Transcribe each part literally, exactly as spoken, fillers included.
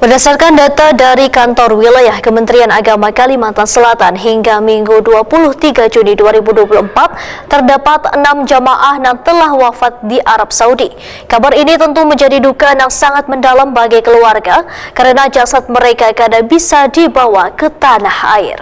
Berdasarkan data dari Kantor Wilayah Kementerian Agama Kalimantan Selatan, hingga Minggu dua puluh tiga Juni dua ribu dua puluh empat, terdapat enam jamaah yang telah wafat di Arab Saudi. Kabar ini tentu menjadi duka yang sangat mendalam bagi keluarga, karena jasad mereka kada bisa dibawa ke tanah air.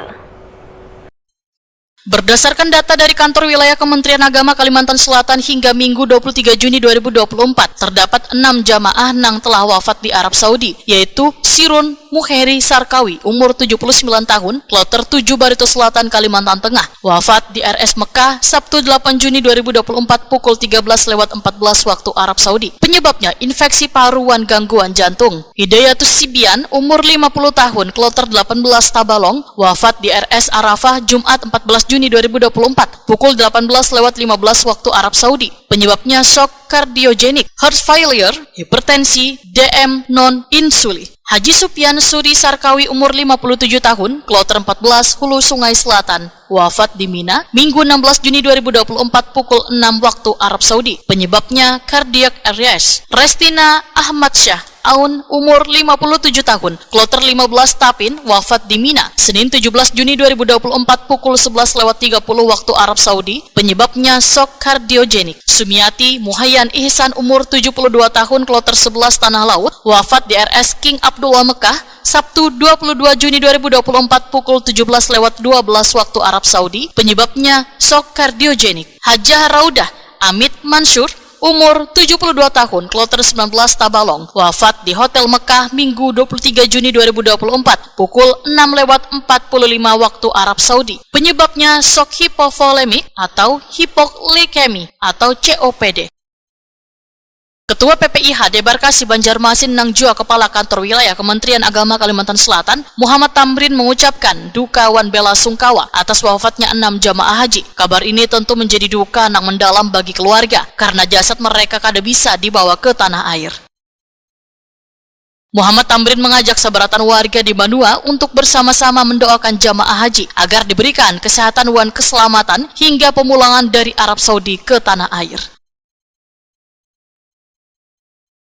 Berdasarkan data dari Kantor Wilayah Kementerian Agama Kalimantan Selatan, hingga Minggu dua puluh tiga Juni dua ribu dua puluh empat, terdapat enam jamaah yang telah wafat di Arab Saudi, yaitu Sirun Muheri Sarkawi, umur tujuh puluh sembilan tahun, kloter tujuh, Barito Selatan, Kalimantan Tengah, wafat di R S Mekah, Sabtu delapan Juni dua ribu dua puluh empat, pukul tiga belas lewat empat belas waktu Arab Saudi. Penyebabnya infeksi paru wan gangguan jantung. Hidayatus Sibian, umur lima puluh tahun, kloter delapan belas, Tabalong, wafat di R S Arafah, Jumat empat belas Juni dua ribu dua puluh empat, pukul delapan belas lewat lima belas waktu Arab Saudi. Penyebabnya shock kardiogenik, heart failure, hipertensi, D M non insuli. Haji Supian Suri Sarkawi, umur lima puluh tujuh tahun, kloter empat belas, Hulu Sungai Selatan, wafat di Mina, Minggu enam belas Juni dua ribu dua puluh empat, pukul enam waktu Arab Saudi. Penyebabnya cardiac arrest. Restina Ahmad Syah Aun, umur lima puluh tujuh tahun, kloter lima belas, Tapin, wafat di Mina, Senin tujuh belas Juni dua ribu dua puluh empat, pukul sebelas lewat tiga puluh waktu Arab Saudi. Penyebabnya shock kardiogenik. Sumiati Muhayan Ihsan, umur tujuh puluh dua tahun, kloter sebelas, Tanah Laut, wafat di R S King Abdullah Mekah, Sabtu dua puluh dua Juni dua ribu dua puluh empat, pukul tujuh belas lewat dua belas waktu Arab Saudi. Penyebabnya shock kardiogenik. Hajah Raudah Amit Mansur, umur tujuh puluh dua tahun, kloter sembilan belas, Tabalong, wafat di Hotel Mekah, Minggu dua puluh tiga Juni dua ribu dua puluh empat, pukul enam lewat empat puluh lima waktu Arab Saudi. Penyebabnya shock hipovolemik atau hipoglikemi atau C O P D. Ketua P P I H Debarkasi Banjarmasin nang jua Kepala Kantor Wilayah Kementerian Agama Kalimantan Selatan, Muhammad Tamrin, mengucapkan duka wan bela sungkawa atas wafatnya enam jamaah haji. Kabar ini tentu menjadi duka nang mendalam bagi keluarga, karena jasad mereka kada bisa dibawa ke tanah air. Muhammad Tamrin mengajak sabarataan warga di Banua untuk bersama-sama mendoakan jamaah haji agar diberikan kesehatan wan keselamatan hingga pemulangan dari Arab Saudi ke tanah air.